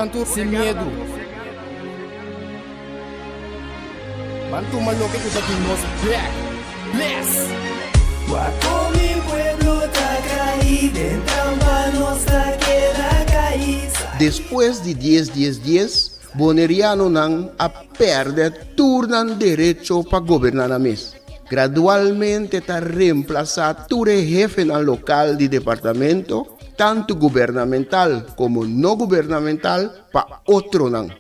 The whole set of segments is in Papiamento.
nan tur sin miedu. Ban tuma loke ku ta di nos bek. Bless! Wak kon mi pueblo ta kai den trampa nos ta keda kai. Despues di dies dies dies, Bonerianonan a pèrdè tur nan derecho pa goberná nan mes. Gradualmente ta remplasá tur e hefenan lokal di departamento, tantu gubernamental komo no gubernamental, pa otronan.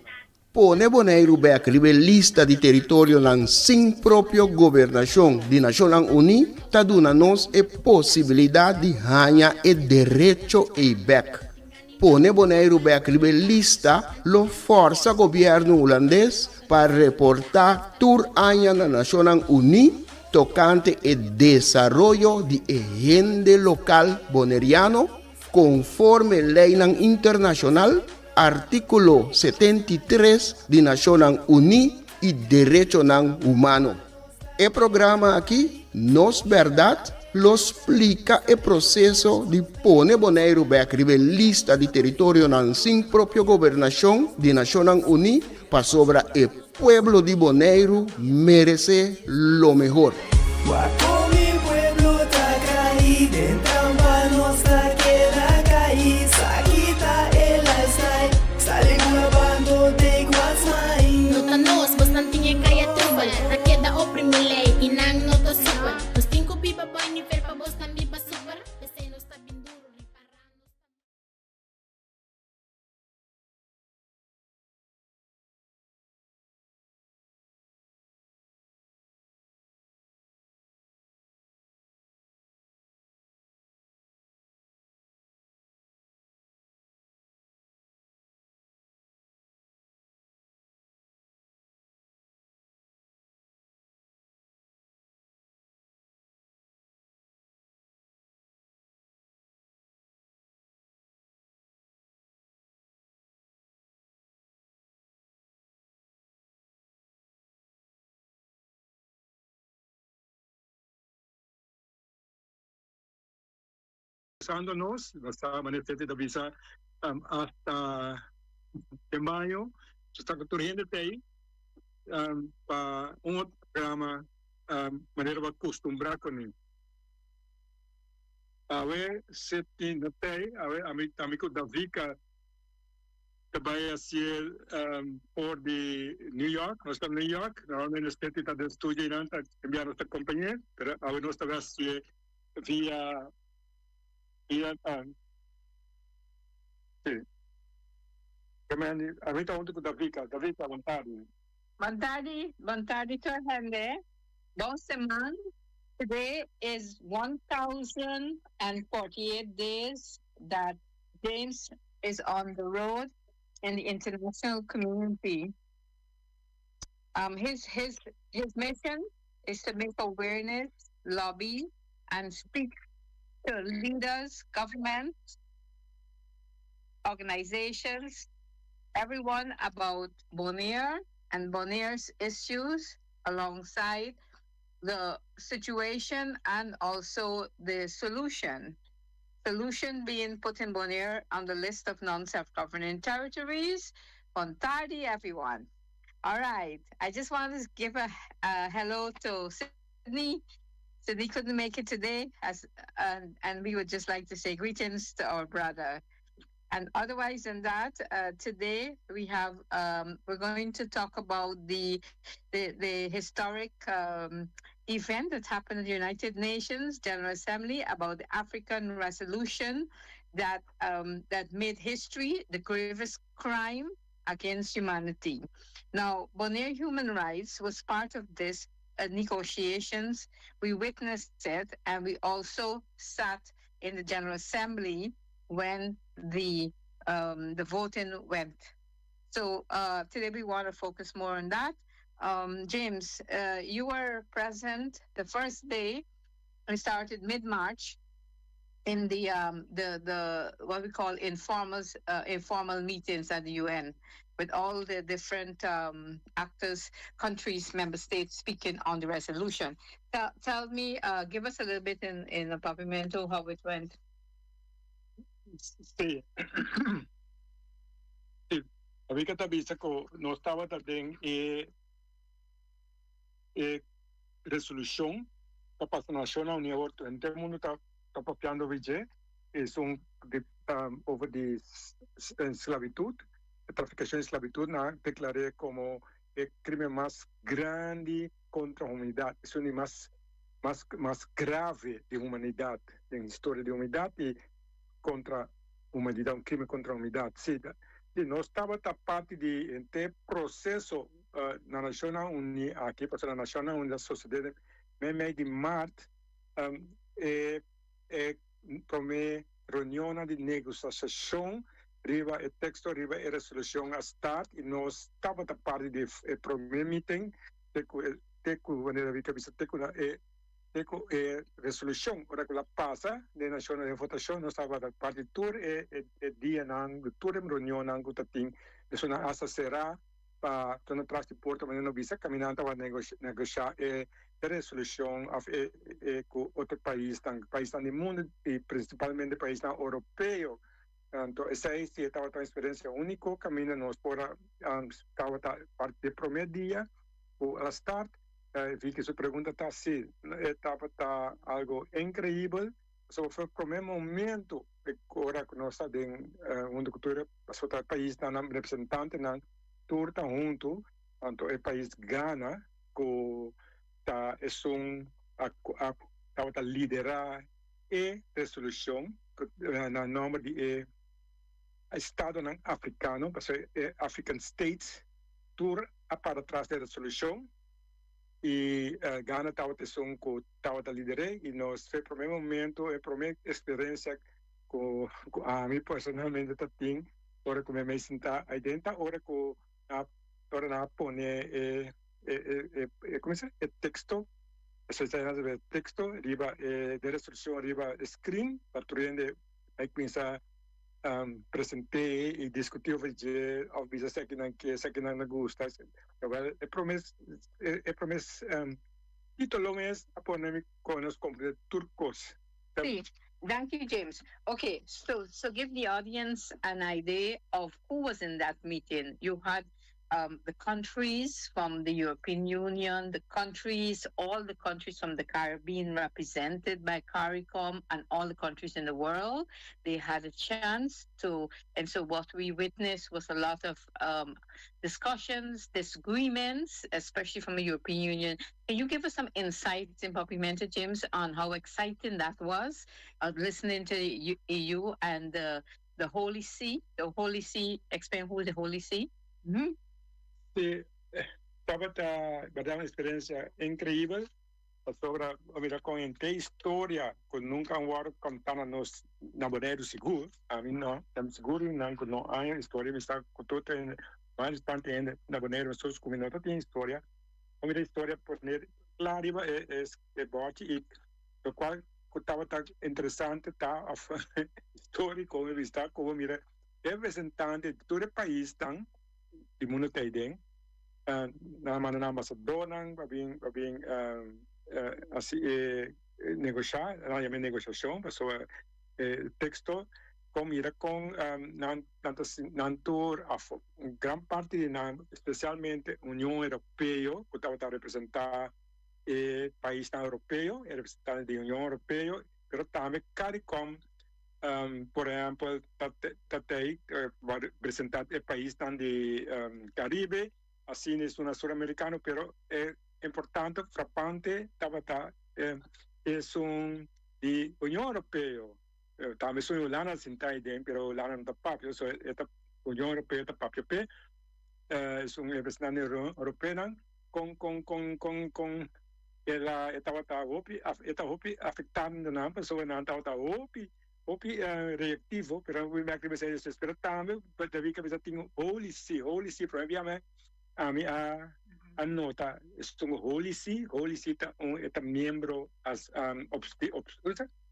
Pone Boneiru bèk riba e lista di teritorionan sin propio gobernashon di Nashonnan Uní ta duna nos e posibilidat di haña e derecho ei bèk. Pone Boneiru bèk riba e lista lo fòrsa gobièrnu hulandes pa reportá tur aña na Nashonnan Uní tokante e desaroyo di e hende lokal boneriano konforme leinan internashonal, artíkulo 73 di Nashonnan Uní i derechonan humano. E programa aki, Nos Bèrdat, lo splika e proseso di pone Boneiru bèk riba e lista di teritorionan sin propio gobernashon di Nashonnan Uní pasobra e pueblo di Boneiru meresé lo mehor. Wak kon mi pueblo ta kai den trampa nos ta keda kai sa kita e lifestyle sali ku la bando take what's mine. No ta nos, bosnan tin e kaya trubel. Ta keda oprimi lei i nan no ta supel. Nos tin ku biba boi nivel pa bosnan biba super. P'esei nos ta bin duru, ripará nos ta. Usando nos, nos ta manera Tete ta bisa hasta den baño, nos ta cu tur hende ta ey pa un otro programa manera bo a custumbra cune. Awe Sidney no ta ey, awe ami ami cu Davika ta bay hacié for di New York, nos ta New York, normalmente Sidney ta den studio eynan ta envia nos ta compañe, pero awe nos ta bay hacié via via si ami ta hunto cu Davika, Davika bon tardi. Bon tardi, bon tardi tur hende. Bon seman. Today is 1048 days that James is on the road in the international community. Um, his, his, his mission is to make awareness, lobby, and speak to leaders, governments, organizations, everyone about Bonaire and Bonaire's issues alongside the situation and also the solution. Solution being put in Bonaire on the list of non-self-governing territories. Bon tardi, everyone. All right. I just want to give a, a hello to Sydney. Sydney couldn't make it today, as and, and we would just like to say greetings to our brother. And otherwise than that, uh, today we have um, we're going to talk about the the, the historic um, event that happened at the United Nations General Assembly about the African resolution that um, that made history, the gravest crime against humanity. Now, Bonaire Human Rights was part of this uh, negotiations. We witnessed it, and we also sat in the General Assembly when the um, the voting went. So uh, today we want to focus more on that. Um, James, uh, you were present the first day. We started mid March in the um, the the what we call informal uh, informal meetings at the UN with all the different um, actors, countries, member states speaking on the resolution. Tell, tell me, uh, give us a little bit in in the Papiamento how it went. Sí. Sí. David ta bisa ku nos tabata den e e resolushon ta pasa Nashonnan Uní awor tur henter mundu ta ta papiando over dje esun di over di sklabitut trafikashon di sklabitut nan a deklar'é komo e krimen mas grandi kontra humanidat esun di mas mas mas grave di humanidat den historia di humanidat i kontra humanidat un krimen kontra humanidat si nos tabata parti di henter proseso na Nashonnan Uní aki, pasobra na Nashonnan Uní ta sosodé meimei di mart e e promé reunionnan di negosiashon riba e teksto riba e resolushon a start i nos tabata parti di e promé meeting te ku e te ku manera mi ta bisa te ku na e te ku e resolushon ora ku la pasa den Nashonnan den votashon nos tabata parti tur e e dianan tur e reunionnan ku ta tin esunnan hasta será. Pa torna tras di porta manera no bisa caminando tabata negocia e resolucion of e e cu otro paisnan, paisnan di mundo y principalmente paisnan Europeo. Anto esey si e tabata un experiencia unico caminda nos por a tabata parti di e prome dia cu a start. Vicky su pregunta ta si e tabata algo increibel pasobra for prome momento ora cu nos ta den hunto cu tur pasobra ta paisnan nan representantenan tur ta huntu, anto e pais Ghana ku ta esun ku a tabata liderá e resolushon na nòmber di e estadonan afrikano, pasobra e African States tur a para tras di e resolushon i Ghana tabata esun ku tabata lider'é i nos fe promé momento e promé eksperensia ku ami personalmente ta tin. Ora ku mi a mei sintá aiden ta ora ku nan ora nan a pone e e e e komo se e teksto e teksto riba e de resolushon riba e screen pa tur hende a kuminsá present'é i diskutí over dje òf bisa esaki nan ke esaki nan no gusta. Wèl e promé e promé titulo mes a pone mi konos komprendé tur kos. Sí, danki James. Ok, so so give the audience an idea of who was in that meeting. You had um, the countries from the European Union, the countries, all the countries from the Caribbean represented by CARICOM and all the countries in the world. They had a chance to, and so what we witnessed was a lot of um, discussions, disagreements, especially from the European Union. Can you give us some insights in Papiamento, James, on how exciting that was, uh, listening to the EU and the, the Holy See? The Holy See, explain who is the Holy See? Mm -hmm. Sí, tabata berdad un experiencia increíbel pasobra bo mira con henter historia cu nunca a worde conta na nos na Boneiru sigur, ami no, ta sigur nan cu no hay historia, mi sa cu tur hende, mas tanto hende na Boneiru nosotros cu mi no ta tin historia, bo mira historia pone cla riba e e bochi y locual cu tabata interesante ta of historico mi bisa cu bo mira representante di tur e paisnan di mundo ta aden. Nan a manda nan ambasadornan pa bin pa bin hasi e negoshá, nan a yama e negoshashon pasobra e teksto kon mira kon nan nan ta nan tur òf un gran parti di nan spesialmente Union Europeo ku tabata representá e paisnan europeo, e representante di Union Europeo pero tambe Caricom por ehempel ta tei representa e paisnan di Caribe, asina esun Suramericano, pero e importante frapante tabata esun di Union Europeo, tambe esun di Hulanda sinta aden, pero Hulanda no ta papia, so e ta Union Europeo ta papia p'e, esun representante di Union Europeonan con con con con con. El a e tabata hopi e ta hopi afectando nan pasobra nan tabata hopi hopi reactivo pero mi merk riba esei despues pero tambe David a bisa tin Holy See Holy See prome bia mi ami a a nota esun Holy See Holy See ta un e ta miembro as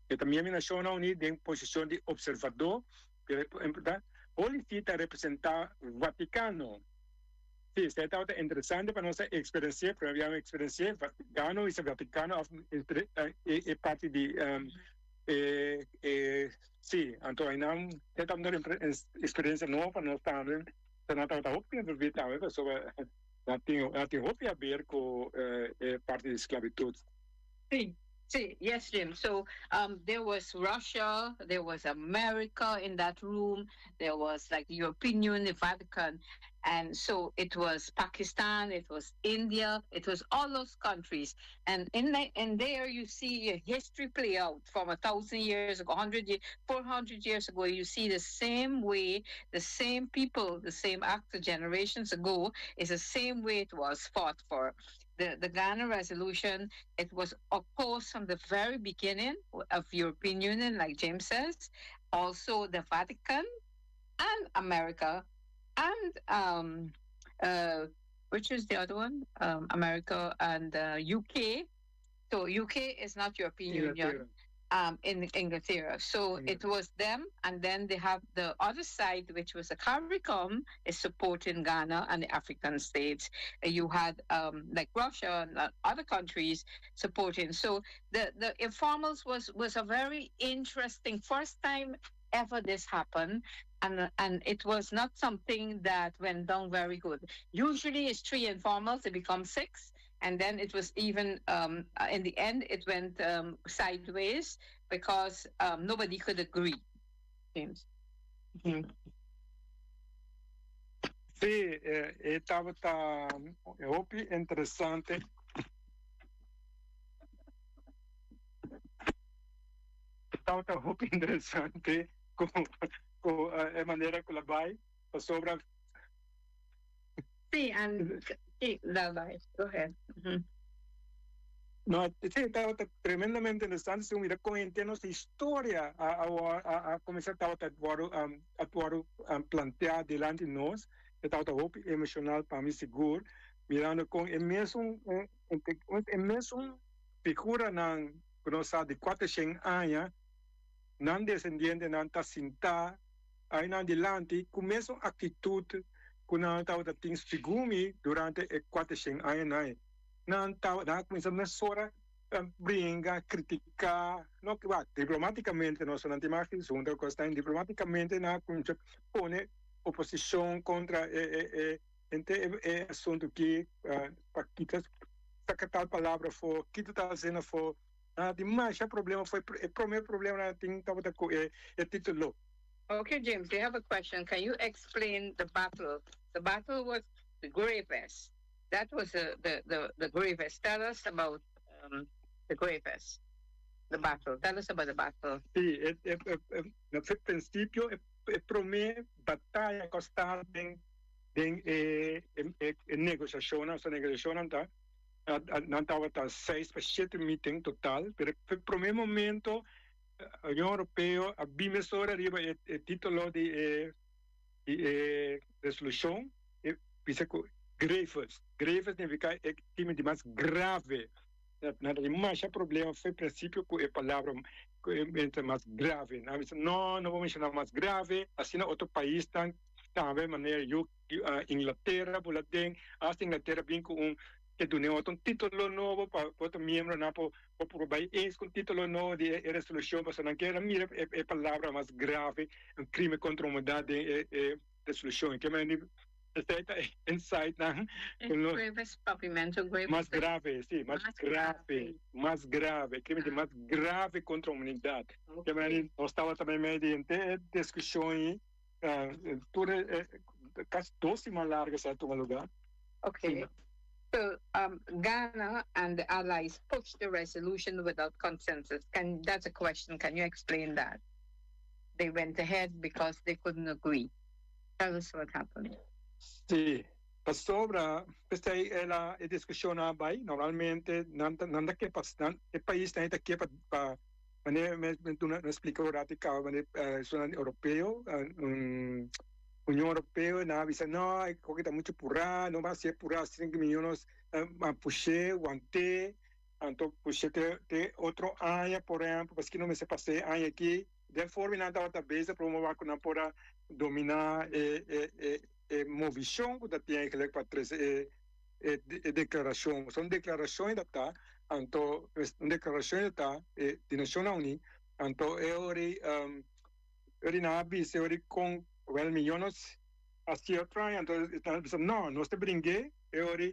e ta miembro di Nacionnan Uni den posicion di observador pero Holy See ta representa Vaticano. Sí, esei tabata interesante pa nos a eksperensi'é, promé biaha mi eksperensi'é, Vatikano i Vatikano òf e parti di e e sí, anto einan e tabata un eksperensia nobo pa nos tambe. Nan tabata hopi envolví tambe pasobra nan tin nan tin hopi haber ku e parti di sklabitut. Sí, sí, yes Jim. So um there was Russia, there was America in that room, there was like the European Union, the Vatican, and so it was Pakistan, it was India, it was all those countries. And in the, in there you see a history play out from 1,000 years ago, 100 years, 400 years ago. You see the same way, the same people, the same actor generations ago is the same way it was fought for. The, the Ghana resolution, it was opposed from the very beginning of European Union, like James says, also the Vatican and America and um, uh, which is the other one? Um, America and uh, UK. So UK is not European Union. Um, in Inglaterra. So it was them, and then they have the other side, which was the CARICOM, is supporting Ghana and the African states. You had um, like Russia and uh, other countries supporting. So the, the informals was, was a very interesting first time ever this happened. And, and it was not something that went down very good. Usually it's three informals, it becomes six. And then it was even, um, in the end, it went um, sideways because um, nobody could agree. James. Mm -hmm. Sí, e tabata hopi interesante. Tabata hopi interesante ku ku e manera ku la bai pasobra. Sí, and sí, la bai. Go ahead. No, sí, tabata tremendamente interesante si mira kon henter nos historia a a a kuminsá tabata wòrdu a wòrdu planteá dilanti nos. E tabata hopi emoshonal pa mi sigur mirando kon e mesun e mesun figuranan ku nos sa di kuatershen aña, nan desendientenan ta sintá ainan dilanti ku mesun aktitut ku nan tabata tin segun mi durante e kuatershen añanan ei. Nan tabata, nan a kuminsá mesora bringa, kritiká, no ke wak, diplomátikamente nos nan tin mas asuntu ku esnan, diplomátikamente nan a kuminsá pone oposishon kontra e e e henter e asuntu aki pa kita Saka tal palabra afó, kita tal sena afó. Nan a tin masha problema afó. E promé problema nan a tin tabata ku e título. Okay James, they have a question, can you explain the battle? The battle was the gravest, that was the the the the gravest, tell us about the gravest, the battle, tell us about the battle. Sí, e e e na prinsipio e promé bataya ku a start den Den e e negosiashonnan, esta negosiashonnan ta nan tabata seis pa shete meeting total, pero e prome momento Union Europeo a bin mesora riba e e titulo di e di e resolushon e bisa ku grevest, grevest significa e crimen di mas grave, nan ta tin masha problema for principio ku e palabra ku e mas grave, nan a bisa no, no por menshona mas grave, asina otro paisnan. Tambe manera yu Inglatera bula den, asta Inglatera bin ku un ke duna otro un titulo nobo pa otro miembronan por por bai eens ku un titulo nobo di e resolushon pasobra nan kier a mira e palabra mas grave un krimen kontra humanidad den e e resolushon. Ke manera esei ta e insight nan ku nos mas grave si mas grave mas grave krimen di mas grave kontra humanidad. Ke manera nos tabata meimei di henter e diskushon ei. Tur e casi dos siman largo esei a tuma lugar. Okay. So um, Ghana and the allies pushed the resolution without consensus. Can that's a question. Can you explain that? They went ahead because they couldn't agree. Tell us what happened. Sí. Pasobra p'esei e la e discusion a bai. Normalmente nan ta nan ta ke pa nan e paisnan ta ke pa pa Manera mi a duna mi a splika un ratu kaba manera personanan europeo Union Europeo nan a bisa no e koki ta muchu purá no ban hasié purá asina ke mihó nos a push'é want'é anto push'é te te otro aña por ehèmpel paske no mester pas'é e aña aki den forma nan tabata bezig promo wak ku nan por a dominá e e e e movishon ku ta tin eigenlijk pa trese e e deklarashon. Pasobra un deklarashon e ta ta, anto un deklarashon e ta ta di Nashonnan Uní, anto e ora ei nan a bisa e ora ei kon wèl mihó nos Hasi otro aña, anto nan bisa no, nos ta bring'é e ora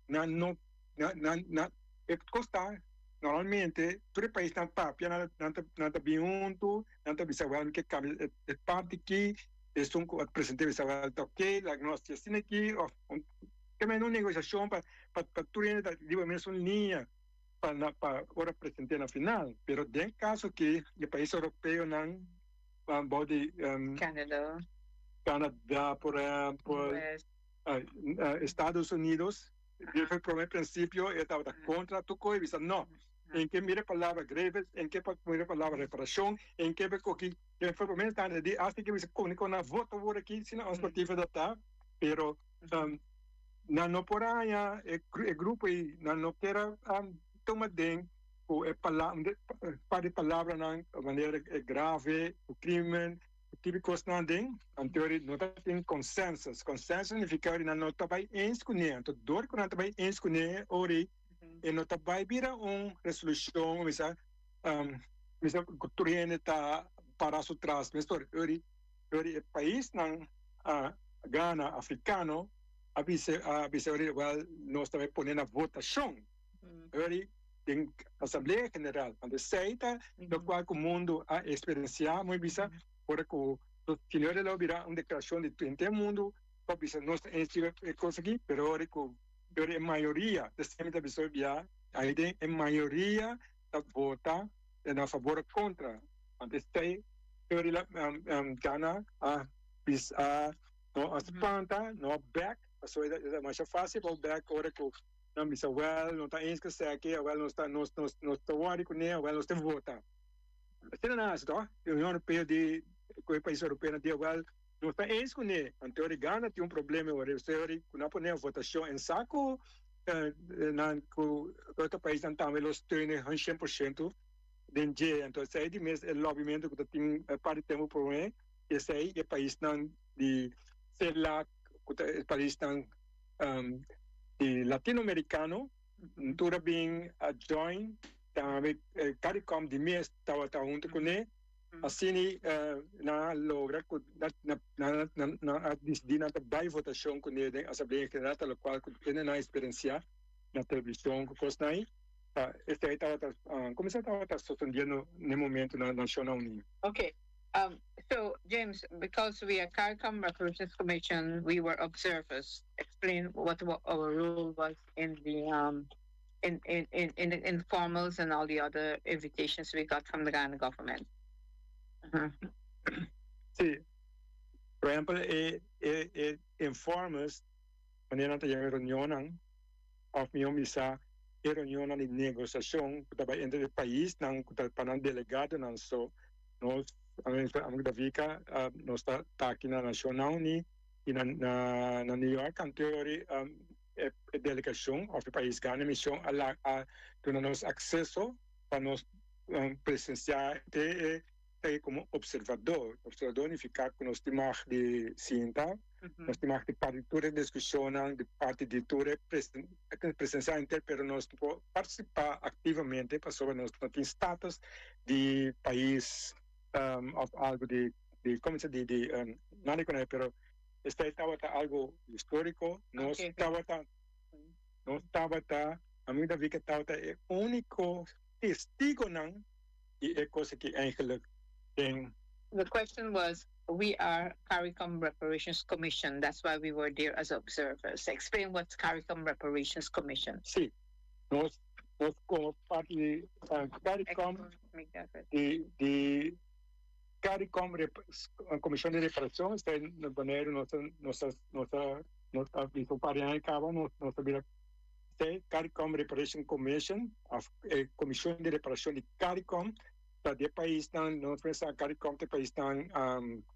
nan no nan nan nan e kos ta normalmente tur e paisnan papia nan nan ta nan ta bin huntu nan ta bisa wèl mi ke kambia e e parti aki esun ku a present'é bisa wèl ta oke laga nos hasi asina aki òf ke mende un negosiashon pa pa pa tur hende ta riba mesun liña pa na pa ora present'é na final pero den kaso aki e pais europeonan bou di Canada. Canada por ehempel, US. Estados Unidos, di for prome principio e tabata contra tur cosa y bisa no, en ke mira e palabra grevens, en ke mira e palabra reparacion, en ke koki, den for prome instante di hasta ke bisa con con nan voto awor aki si nan sportivo ta ta, pero nan no por haña e grupo ey, nan no kier a tuma den ku e par di palabranan manera e grave, ku crimen, ku tipo kosnan aden, anto ori no ta tin consensus. Consensus significa ori nan no ta bai eens kuné. Anto dor ku nan ta bai eens kuné ori e no ta bai bira un resolushon bisa bisa ku tur hende ta para su tras. Mestor ori ori e paisnan Gana afrikano a bisa a bisa ori wèl nos ta bai pone na votashon. Ori den Asamblea General. Anto esei ta lokual ku mundu a eksperensiá, moe bisa, ora ku Señor lo bira un deklarashon di henter mundu pa bisa nos ta eens riba e kos aki, pero ora ku ora e mayoria, esei mi ta bisa hopi bia, ai den e mayoria ta vota na fabor o kontra. Anto esei ora Ghana a bisa no a spanta, no a bek, pasobra e ta masha fásil pa bo bek ora ku Nan bisa, Wèl, no ta eens ku esaki, awèl nos ta, nos, nos, nos ta wòri kuné, awèl nos ta vota. Asina nan hasi tòg? E Union Europeo di, ku e pais europeonan di, awèl, nos ta eens kuné. Anto di Gana tin un problema awor, e ora ku nan pone votashon en sa ku nan, ku otro paisnan tambe lo steun hun shen por shento den dje. Anto esei di mes e lobbymentu ku ta tin par di tempu promé, esei e paisnan di CELAC, ku ta e paisnan di latinoamericano tur a bin a join tambe Caricom di mes tabata hunto cune asina nan a logra cu nan a dicidi nan ta bay votacion cune den Asamblea General ta locual cu hende nan a experiencia na television cu cosnan ahi esey tabata cuminsa tabata sucediendo na e momento na Nacionnan Uni. Okay. So, James, because we are CARICOM Reparations Commission, we were observers. Explain what our role was in the um, in, in, in, in the informals and all the other invitations we got from the Ghana government. Si. Por ehempel, e, e, e informals, wanneer nan ta yama e reunionnan, of mihó bisa e reunionnan di negosiashon ku ta bai entre e paisnan ku ta pa nan delegadonan so, Nos, amigo Davika, nos ta aki na Nashonnan Uní i na na New York anteori e delegashon òf e pais gana mishon a la a duna nos akseso pa nos presensiá e e komo opservador. Opservador nifiká ku nos tin mag di sinta, nos tin mag di parti di tur e diskushonnan, di parti di tur e presensiá henter pero nos no por partisipá aktivamente pasobra nos no tin status di pais of algo di di como se di di nada con pero esey tabata algo historico nos tabata nos tabata ami David ke tabata e unico testigonan di e cosa ki eigenlijk den. The question was we are CARICOM Reparations Commission that's why we were there as observers explain what's CARICOM Reparations Commission. Si nos Nos como parti di Caricom di di Caricom Comishon di Reparacion esta na Boneiru nos ta nos ta nos ta nos a bisa un par di aña caba nos nos ta bira esei Caricom Reparation Commission of e Comishon di Reparacion di Caricom ta di e paisnan nos pensa Caricom ta e paisnan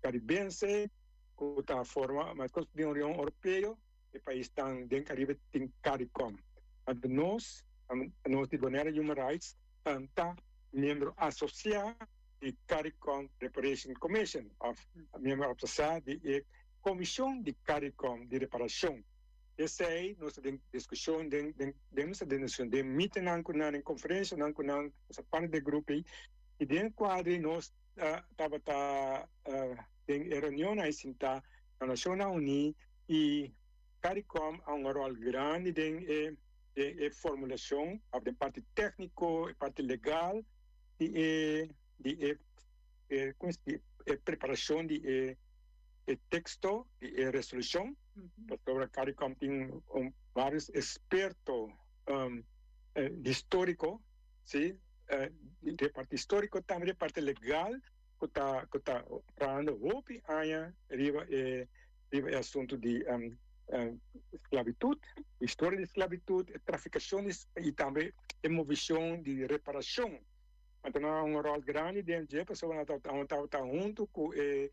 Caribense cu ta forma mescos di Union Europeo. E paisnan den Caribe tin Caricom. Anto nos, nos di Bonaire Human Rights, ta miembro asocia di Caricom Reparation Commission of miembro asocia di e comision di Caricom di reparacion. Esey nos ta den discusion den den den nos ta den discusion den meetingnan cu nan, den conferencianan cu nan, nos ta parti di e grupo ey y den e cuadro ey nos tabata den e reunionnan ey sinta. na Nashonnan Uní i Caricom a hunga ròl grandi den e den e formulashon òf den parti tékniko, e parti legal di e di e e komo si di e preparashon di e e teksto di e resolushon. Pasobra Caricom tin un vários eksperto históriko, si, di e parti históriko tambe di e parti legal ku ta ku ta trahando hopi aña riba e riba e asuntu di sklabitut, historia di sklabitut, e trafikashon di i tambe e movishon di reparashon. Anto nan a hunga ròl grandi den dje pasobra nan tabata huntu ku e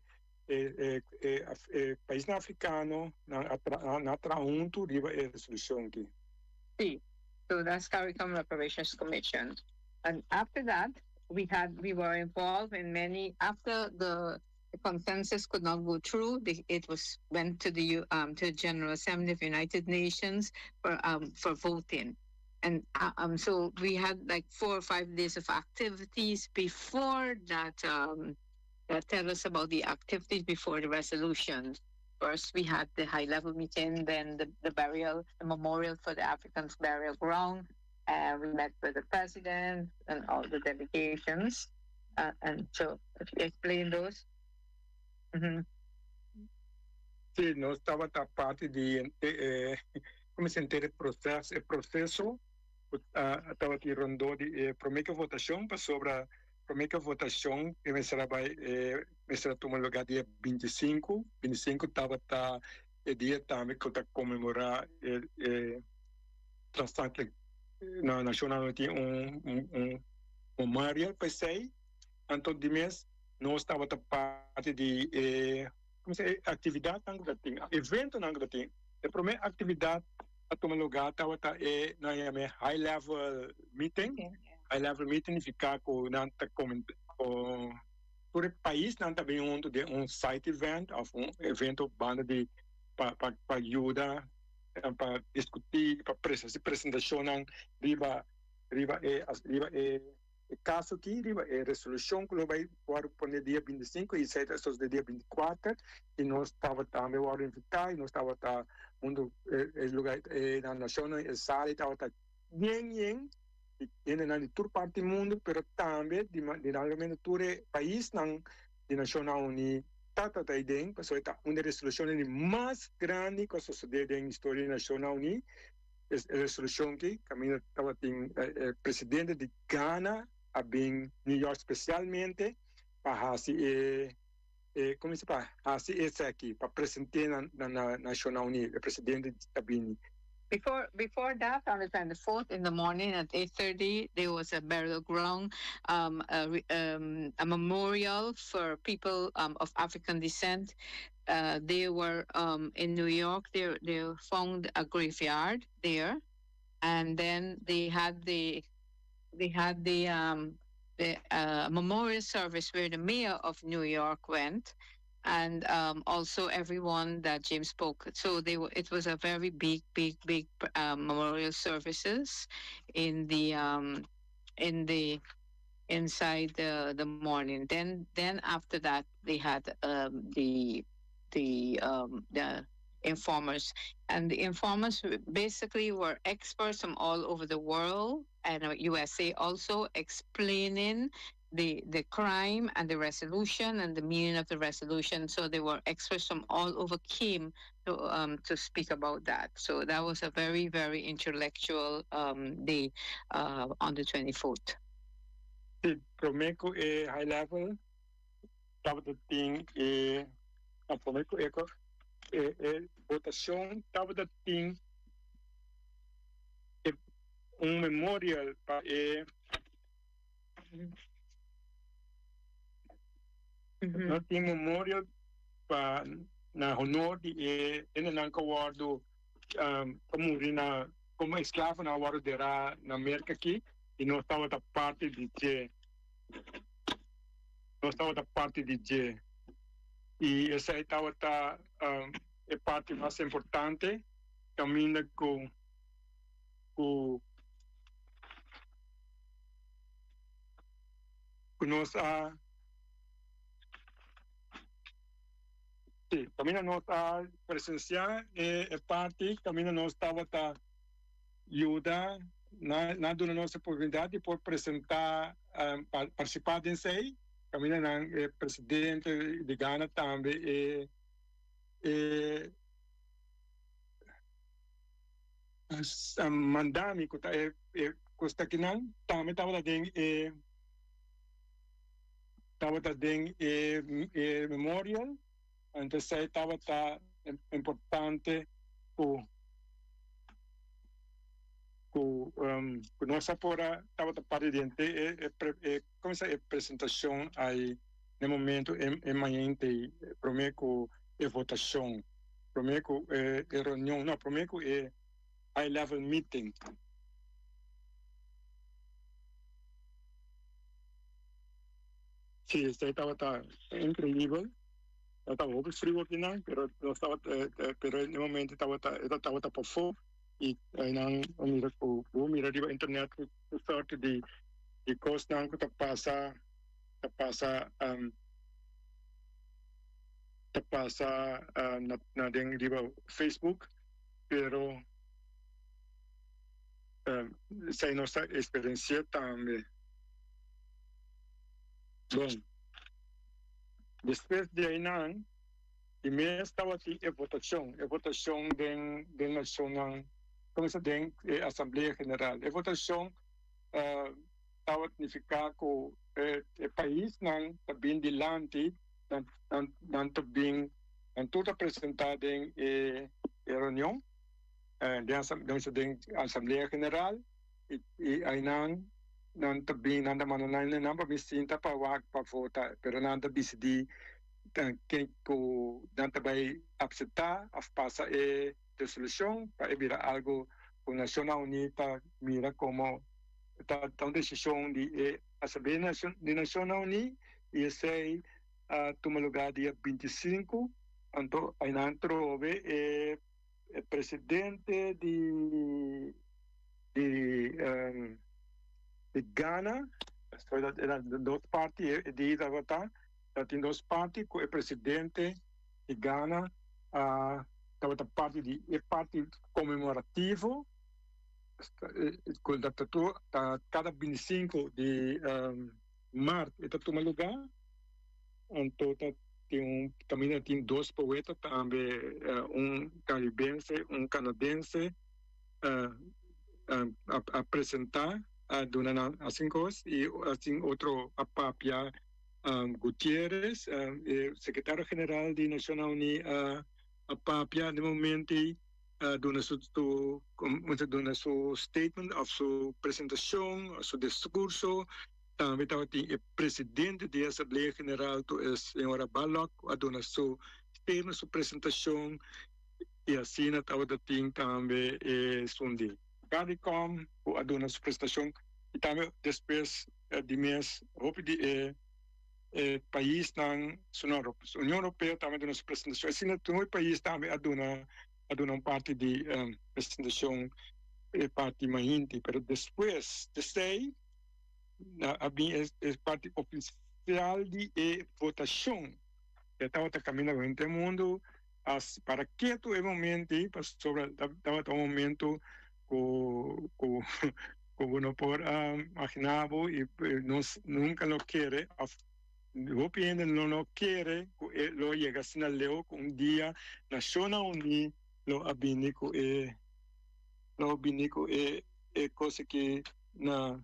e e paisnan afrikano, nan a nan a traha huntu riba e resolushon aki. Sí, so that's CARICOM Reparations Commission. And after that we had we were involved in many after the the consensus could not go through the it was went to the um to the General Assembly of United Nations for um for voting and um so we had like four or five days of activities before that um that tell us about the activities before the resolution. First, we had the high level meeting, then the, the burial, the memorial for the Africans burial ground. And we met with the president and all the delegations. And so, if you explain those. Mm -hmm. Sí, nos tabata parti di e, como se entiende, proceso, e proceso tabata rondó di e promé ke votashon pasobra promé ke votashon e mester a bai e mester a tuma lugá dia 25, 25 tabata e dia tambe ku ta konmemorá e e transatlantic na nashonnan no tin un un memorial pa esei anto di mes nos tabata parti di e como se e actividadnan cu ta tin eventonan cu ta tin e prome actividad a tuma lugar tabata e nan yama e high level meeting high level meeting nifica cu nan ta tur e paisnan ta bin hunto den un side event of un evento banda di pa pa yuda pa discuti pa hasi presentacionnan riba riba e riba e kaso aki riba e resolushon ku lo bai wòrdu pone dia 25 i esei ta sosodé dia 24 i nos tabata tambe wòrdu invitá i nos tabata huntu e lugá e na nashonnan e sala tabata yen yen di hendenan di tur parti mundu pero tambe di di tur e paisnan di Nashonnan Uní tabata ei den pasobra e ta un di e resolushonnan di mas grandi ku a sosodé den historia di Nashonnan Uní. E resolushon aki kaminda tabatin e presidente di Ghana a bin New York spesialmente pa hasi e e komo dice pa hasi esaki pa present'é na na Nashonnan Uní e presidente ta bini. Before before that on the 24th in the morning at 8:30 there was a burial ground um a um a memorial for people um of African descent uh they were um in New York they they found a graveyard there and then they had the they had the um the uh memorial service where the mayor of New York went and um also everyone that James spoke so they were it was a very big big big um memorial services in the um in the inside the the morning then then after that they had um the the um the informers and the informers basically were experts from all over the world and USA also explaining the the crime and the resolution and the meaning of the resolution so they were experts from all over came to um to speak about that so that was a very very intellectual um day uh on the 24th Si prome ku e high level tabata tin e no prome ku e e votacion tabata tin e un memorial pa e No tin memorial pa na honor di e hendenan ku a wòrdu ku a muri na komo esklavonan a wòrdu derá na Merka aki i nos tabata parti di dje. Nos tabata parti di dje i esei tabata e parti mas importante kaminda ku ku ku nos a Sí, kaminda nos a presensiá e parti kaminda nos tabata yuda nan a duna nos e oportunidat di por presentá, partisipá den esei, kaminda nan e presidente di Gana tambe e e manda mi ku ta e kos ta kinan tambe tabata den e. Tabata den e memorial, anto esei tabata importante ku ku nos a por a tabata parti di henter e komo e presentashon ai na e momento e mañente prome ku e votashon, prome ku e reunion, no prome ku e high level meeting. Sí, esei tabata increibel. Tabata hopi friu akinan, pero nos tabata, pero en e momento tabata, e tabata pafó i einan a mira ku bo mira riba internet ku tur sorte di di kosnan ku ta pasa, ta pasa, ta pasa na na den riba Facebook, pero esei nos ta eksperensi'é tambe. Bon, despues di einan, di mes tabatin e votashon, e votashon den den nashonnan, komo den e Asamblea General. E votashon tabata nifiká ku e paisnan ta bin dilanti, nan nan nan ta bin, nan tur ta presentá den e reunion, den den Asamblea General. I einan nan ta bin, nan ta manda nan nan pa bin sinta pa wak pa vota, pero nan ta disidí ken ku nan ta bai apseptá òf pasa e resolushon pa e bira algu ku Nashonnan Uní ta mira komo ta un desishon di e Asamblea di Nashonnan Uní i esei a tuma lugá dia 25, anto einan trobe e presidente di di Ghana, era dos parti e dia tabata, tabatin dos parti ku e presidente di Ghana a tabata parti di e parti konmemorativo ku ta kada 25 di mart e ta tuma lugá, anto ta tin un kaminda tin dos poeta tambe un karibense un kanadense. A presentá a duna nan asin kos i asin otro a papia. Gutierrez, e sekretario general di Nashonnan Uní a papia den momento ei a duna su duna su statement òf su presentashon, su diskurso. Tambe tabatin e presidente di Asamblea General, e señora Balok, a duna su statement, su presentashon. I asina tabata tin tambe esun di Caricom ku a duna su presentashon i tambe despues di mes hopi di e e paisnan Union Europeo tambe a duna su presentashon. Asina tur e pais tambe a duna a duna un parti di presentashon e parti mainti. Pero despues di esei a bin e parti ofisial di e votashon. E tabata kaminda ku henter mundu. As para ketu e momento ei pasobra tabata un momento ku ku ku bo no por a imaginá bo i nos nunka lo kere òf hopi hende lo no kere ku e lo yega asina leu ku un dia Nashonnan Uní lo a bini ku e lo a bini ku e e kos aki na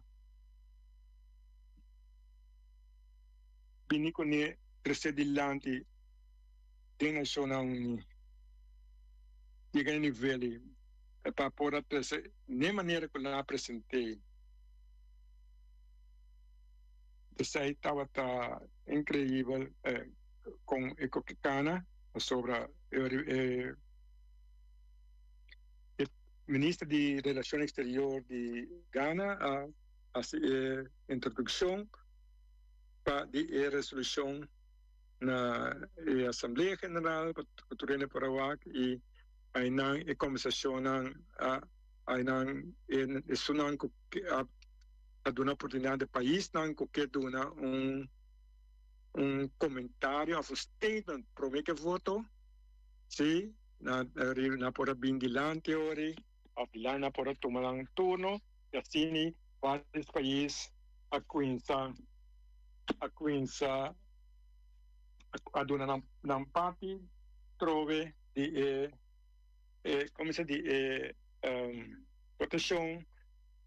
bini kuné trese dilanti. Den Nashonnan Uní yega e nivel ei pa por a trese n'e manera ku nan a present'é. Esei tabata inkreibel kon e kokikana pasobra e minister di Relashon Eksterior di Gana a hasi e introdukshon pa di e resolushon. Na e Asamblea General ku tur hende por a wak i ainan e kombersashonnan a ainan esunnan ku a duna oportunidat e paisnan ku ke duna un un komentario òf un statement promé ku e voto. Si, nan nan por a bin dilanti ori, of dilanti nan por a tuma nan turno, y asina varios pais a cuminsa a cuminsa a duna nan nan parti trobe di e e como se di e votacion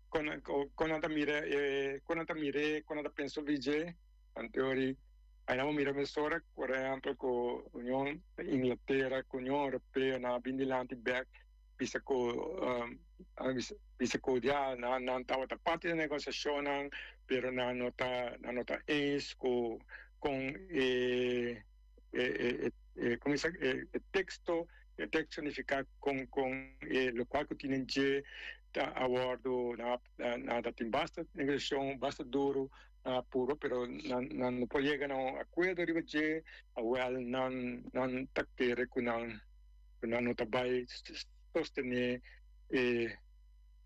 con nan con nan ta mira e con nan ta mir'e con nan ta pensa over dje. Anteori ai nan mira mesora por ehempel cu Union Inglatera cu Union Europeo nan a bin dilanti bek bisa cu bisa cu ya nan nan tabata parti di negociacionnan pero nan no ta nan no ta eens cu con e e e como bisa e texto e texto significa con con e locual cu tin den dje ta a wordo nan nan ta tin basta negociacion basta duro a puro pero nan nan no por yega na un acuerdo riba dje awel nan nan ta kere cu nan cu nan no ta bay sostene e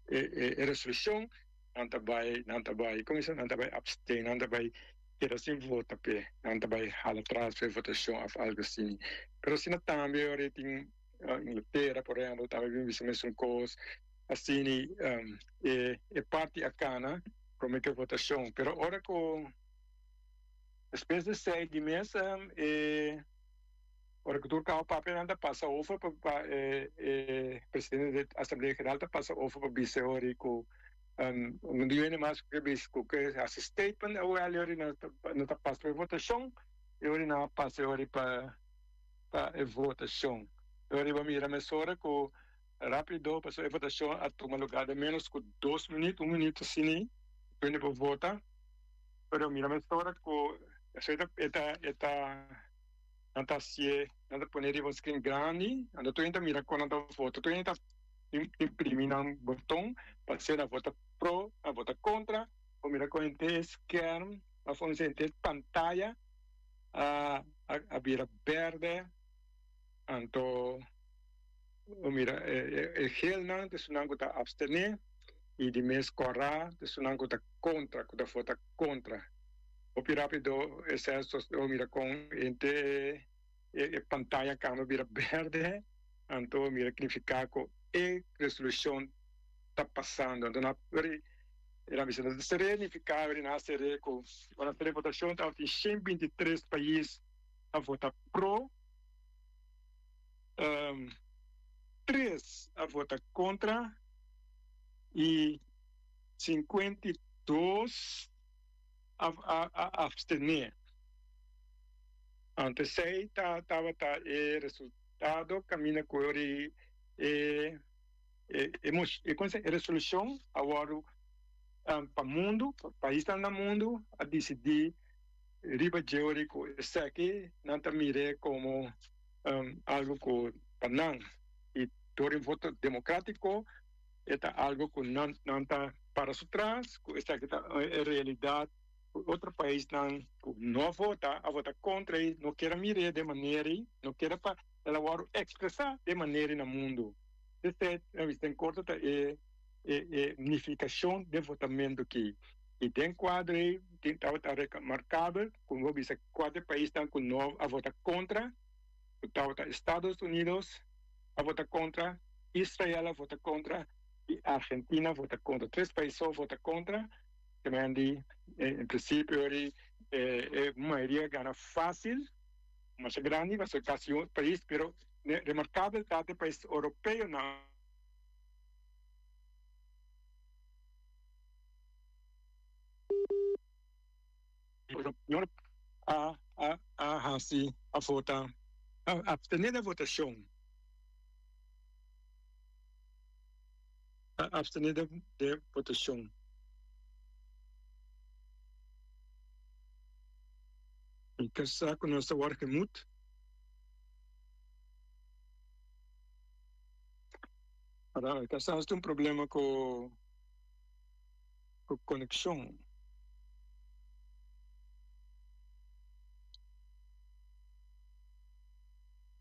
e e resolucion nan ta bay nan ta bay como nan ta bay abstain nan ta bay keda sin vota p'e nan ta bay hala atras p'e votacion of algo asina pero asina tambe ora tin Inglatera por ehempel tambe bin bisa mesun cos asina e e parti a cana. Prome ke votashon. Pero ora ku despues di seis di mes e ora ku tur kaba papia nan ta pasa over pa pa e e presidente di asamblea general ta pasa over pa bisa ori ku no di hende mas ku ke bisa ku ke hasi statement awel ori nan ta nan ta pasa pa e votashon i ori nan a pasa ori pa pa e votashon. Ori bo mira mesora ku Rapido, pasobra e votacion a tuma lugar den menos cu dos minuut, un minuut asina, depende bo vota. Pero mira mesora cu esey ta e ta e ta nan ta hacié, nan ta pone riba un screen grandi, anto tur hende ta mira con nan ta vota, tur hende ta imprimi nan boton pa hacié nan vota pro, nan vota contra, bo mira con henter e skerm of henter e pantaya a a bira berde, anto. Bo mira e gelnan ta esunnan ku ta abstené i di mes kòrá ta esunnan ku ta kontra, ku ta vota kontra. Hopi rápido esei bo mira kon henter e pantaya kambia bira bèrdè, anto bo mira signifiká ku e resolushon ta pasando. Anto nan a bisa nan ta ser'é nifiká nan a ser'é ku ora nan ser'é votashon tabatin 123 pais a vota pro. 3 a vota contra y 52 a abstene. Anto esey ta tabata e resultado caminda cu e e e resolucion a wordo pa mundo, pa paisnan na mundo a dicidi riba dje ori cu esaki nan ta mire como algo cu pa nan y door un voto democratico e ta algo cu nan nan ta para su tras cu esaki ta e realidad cu otro paisnan cu no a vota a vota contra y no kier a mire den manera y no kier pa el a wordo expresa den manera na mundo. Esey na bista en corto ta e e nificacion den votamento aki y den cuadro ey tin tabata remarcabel cu bo bisa cuater paisnan cu no a vota contra cu tabata Estados Unidos a vota contra, Israel a vota contra y Argentina a vota contra. Tres pais so a vota contra, temen di en principio e e mayoria gana facil, masha grandi, pasobra casi un pais, pero remarcabel ta e pais europeonan. A a hasi a vota a abstené den votashon a abstené den votashon. Mi ta sa ku nos ta wòrdu gemut. Ahora, kisas tin un problema ku ku konekshon.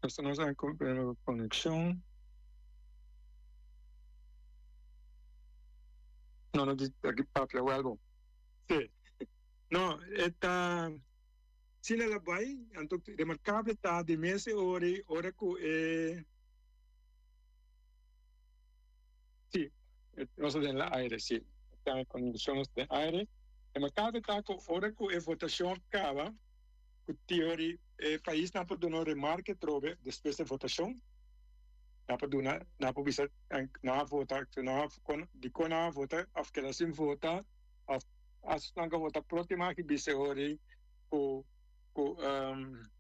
Esta nos a problema ku konekshon. No, no di aki papia wel bon. Sí. No, e ta. Asina el a bai, anto remarkabel ta di mes e ora ei, ora ku e Sí, nos ta den la aire, sí. Ta e kondishon nos ta den aire. Remarkabel ta ku ora ku e votashon a kaba, ku teori e paisnan por duna un remarke atrobe despues di e votashon. Nan por duna, nan por bisa nan a vota, nan a dikon nan a vota òf keda sin vota òf As nan ka vota pro tin mas ki bisa e ora ei ku ku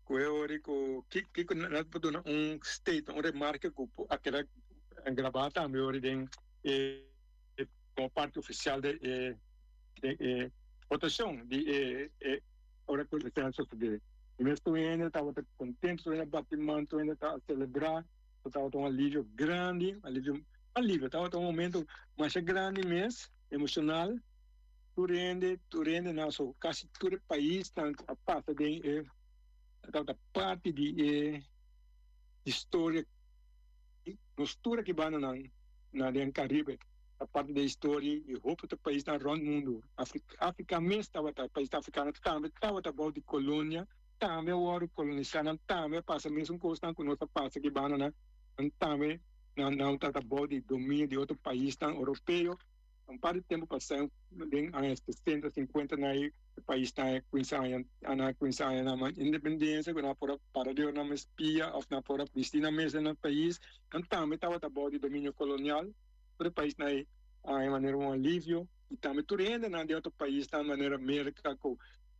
ku e ora ei ku kiko nan por duna un statement un remarke ku a keda grabá tambe ora ei den e komo parti ofisial de e den e votashon di e e ora ku esei a sosodé. I mes tur hende tabata kontento tur hende a bati man tur hende ta selebrá tabata un alivio grandi alivio alivio tabata un momento masha grandi mes emoshonal. Tur hende, tur hende na so casi tur e paisnan cu a pasa den e tabata parti di e historia nos tur aki banda nan na den Caribe ta parti di e historia y hopi otro paisnan rond mundo Africa mes tabata paisnan africano tambe tabata bou di colonia tambe a wordo colonisa nan tambe a pasa mesun cosnan cu nos a pasa aki banda nan nan tambe nan tabata bou di dominio di otro paisnan europeo. Un par di tempu pasá, den aña sesenta, sinkuenta na e paisnan a kuminsá haña, nan a kuminsá haña nan independensia, ku nan a por a para di ora nan mes pia òf nan a por a bisti nan mes den nan pais. Nan tambe tabata bou di dominio kolonial. Tur e paisnan ei a haña manera un alivio i tambe tur hendenan den otro paisnan manera Merka ku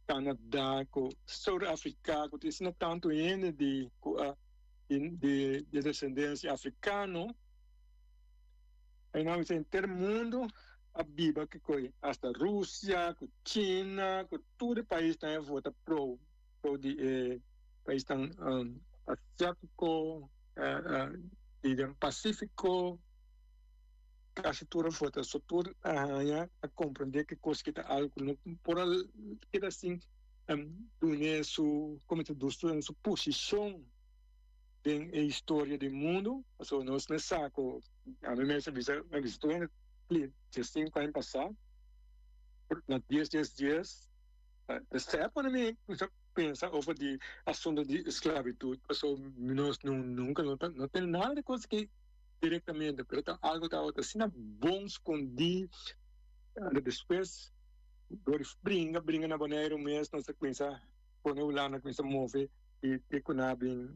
Kanada ku Sur Afrika ku tin asina tantu hende di ku a di desendensia afrikano. Einan bisa henter mundo a biba kikoi, hasta Rusia ku China ku tur e paisnan a vota pro pro di e paisnan asiatiko di den Pasifiko kasi tur a vota so tur a haña a komprende ki kos ki ta algu ku no por a keda sin dune su komo ta su posishon. Den e historia di mundu, pasobra nos mes sa ku ami mes a bisa, mi a bisa tur hende pli diesinku aña pasá, na dies dies dies, esei a pone mi kuminsá pensa over di asuntu di esklabitut, pasobra nos nunka no ta no tene nada di kos aki direktamente, pero ta algu tabata asina bon skondí, anto despues dor di bringa bringa na Boneiru mes nos a kuminsá pone Hulanda kuminsá move. I te ku nan a bin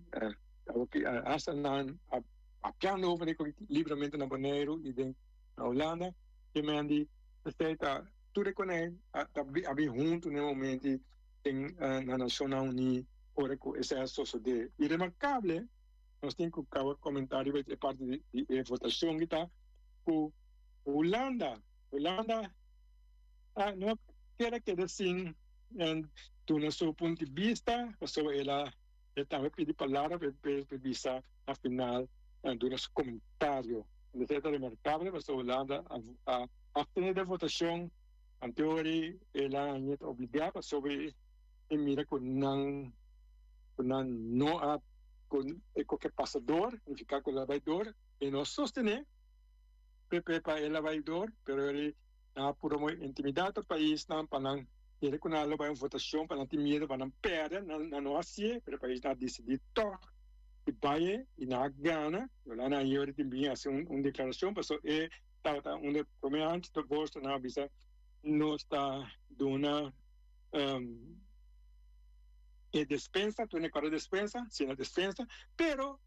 hasta nan a papiando over di libramentu na Boneiru i den na Hulanda ke men di esei ta tur e konei a bin huntu na e momento den na Nashonnan Uní ora ku esei a sosodé. I remarkable nos tin ku kaba komentá riba e parti di e votashon ki ta ku Hulanda Hulanda no keda keda sin duna su punto di bista pasobra el a el tambe pidi palabra pa e bisa na final duna su comentario. Esei ta remarcable pasobra Hulanda a abstene den votacion anteori el a haña ta obliga pasobra e mira cu nan cu nan no a cu e koke pasa door nifica cu el a bay door e no a sostene PP pa el a bay door pero el Nan a puru moe intimidá otro paisnan pa nan kere ku nan lo bai un votashon, pa nan tin miedu pa nan pèrdè. Nan no hasié, pero e paisnan a disidí tòg di bai e i nan a gana. Yolanda Anyori tin bin hasi un deklarashon pasobra e tabata un di e promé antes di agosto nan a bisa nos ta duna e despensa, tur e kòrda despensa, si na despensa, pero.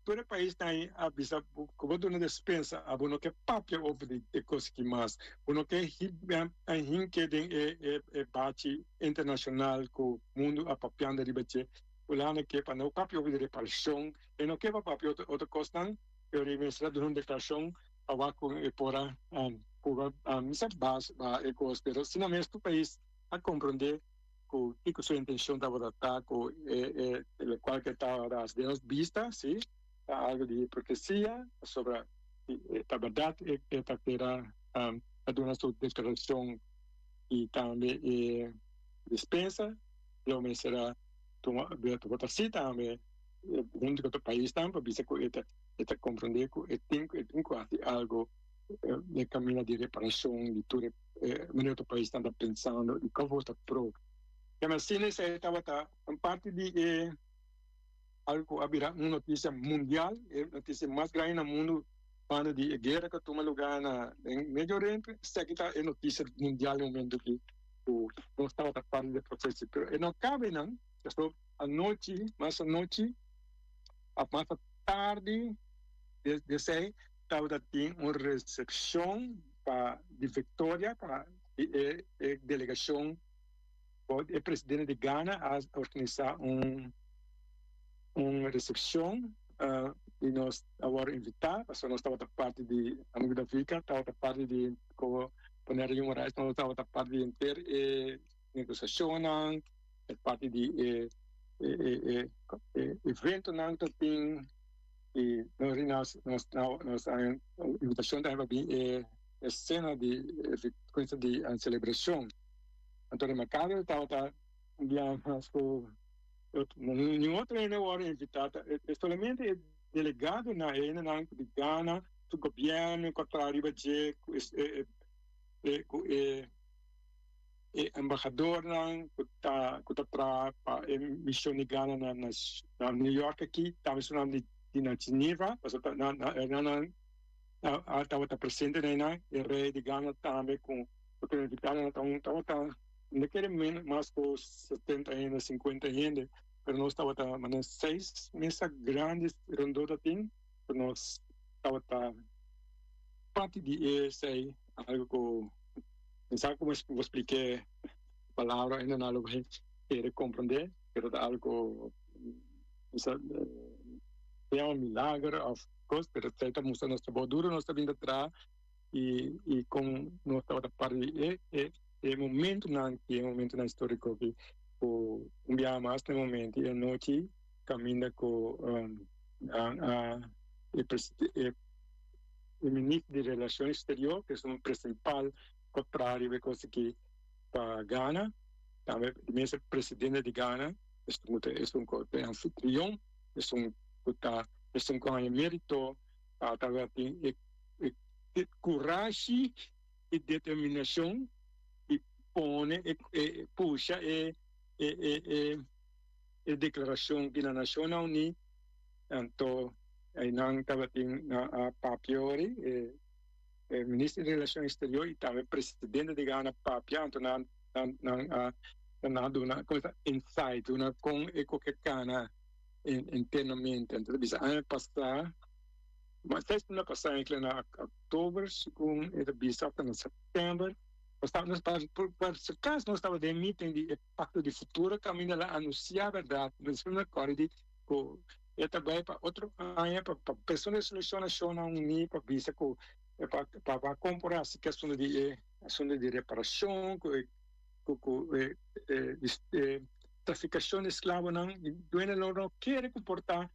Tur e paisnan ei a bisa ku bo duna despensa, abo no ke papia over di e kos aki mas. Bo no ke hinke den e bachi internashonal ku mundu a papiando riba dje. Hulanda ke pa no papia over di reparashon, e no ke pa papia otro kosnan, pero e mester a duna un deklarashon pa wak ku e por a purba misa bas ba e kos. Pero asina mes tur pais a komprondé. Ku kiko su intencion tabata ta ku e lokual ke tabata hasi den nos bista, si, ta algu di hipokresia, pasobra ta bèrdat e ta keda a duna su deklarashon i tambe e dispensa lo mester a tuma tabata si tambe huntu ku otro paisnan pa bisa ku e ta komprondé ku e tin ku hasi algu den kaminda di reparashon di tur e manera otro paisnan ta pensando i kon vota pro. Kema asina esei tabata un parti di e algu ku a bira un notisia mundial, e notisia mas grandi na mundu banda di e guera ku a tuma lugá na den Medio Oriente. Esaki ta e notisia mundial e momento aki ku nos tabata parti di e proseso. Pero e no kaba einan, pasobra anochi, mas anochi òf mas tardi di esei tabata tin un resepshon pa di viktoria pa di e delegashon. E presidente di Ghana a organisa un un recepcion y nos a worde invita pasobra nos tabata parti di amigo Davika tabata parti di como poner Human Rights nos tabata parti di henter e negociacionnan e parti di e e e eventonan cu ta tin y nos nos nos a invitacion tambe pa bin e escena di di celebracion. Anto remarcabel tabata un bia mas cu ningun otro hende a worde invita, e solamente e delegadonan, e hendenan di Ghana, su gobierno cu a traha riba dje, cu cu e embahadornan cu ta cu ta traha pa e mision di Ghana na New York aki, tambe esunnan di na Geneva, pasobra nan tabata presente na einan, e rey di Ghana tambe cu. Porque invitado ta un tabata no kere men mas ku 70 hende, 50 hende, pero nos tabata mane seis mesa grandi rondó ta tin, ku nos tabata parti di esei, algo ku mi sa como bo spliké palabra ainda nan lo bai kere komprondé, pero ta algo mi sa sea un milager of kos, pero esei ta mustra nos trabou duro nos ta bin ta traha. y y con nos tabata parti di e e e momentonan ki e momentonan historico ki cu un biaha mas na e momento y anochi caminda cu nan a e e e minister di relacion exterior cu esun principal cu a traha riba e cos aki pa Ghana tambe e mes presidente di Ghana esun cu ta e anfitrion esun cu ta esun cu haña merito pa tabatin e e kurashi i determinashon di pone e pusha e e deklarashon di na Nashonnan Uní. Anto einan tabatin nan a papia ori e e minister di Relashon Eksterior i tambe presidente di Gana papia anto nan nan a nan duna insight duna kon e koke kana internamente. Anto ta bisa aña pasá. Ma seis luna pasá enkele na oktober segun e ta bisa òf ta na sèptèmber nos tabata nos pa por si acaso nos tabata den meeting di e Pacto di Futuro kaminda la anunsiá bèrdat nos no kòrda di ku e ta bai pa otro aña pa pa persona resolushon Nashonnan Uní pa bisa ku pa pa pa komporá si ke asuntu di e asuntu di reparashon ku e ku ku e e trafikashon di esklabonan i duende lo no kere komportá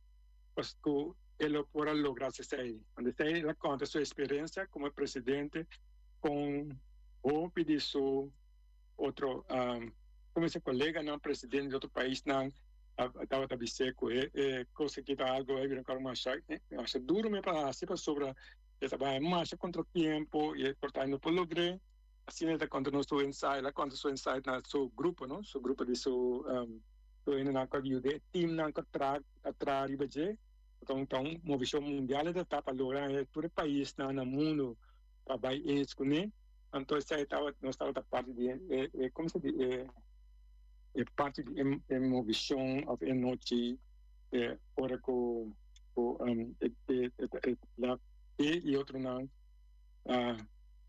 pas ku e lo por a logra esei. Anto esei el a konta su eksperensia komo presidente kon hopi di su otro komo su koleganan presidente di otro paisnan tabata bis'é ku e kos aki ta algu e bira masha masha duru mi pa hasi pasobra e ta bai masha kontratiempo i e por ta no por logr'é. Asina el ta konta nos su insight, el a konta su insight na su grupo no, su grupo di su su hendenan ku a yuda e teamnan ku a traha a traha riba dje. Ta un ta un movishon mundial e ta ta pa logra haña tur e paisnan na mundu pa bai eens kuné. Anto esei tabata nos tabata parti di e e komo se di e e parti di e e movishon òf e nochi e ora ku ku e e e la e i otronan a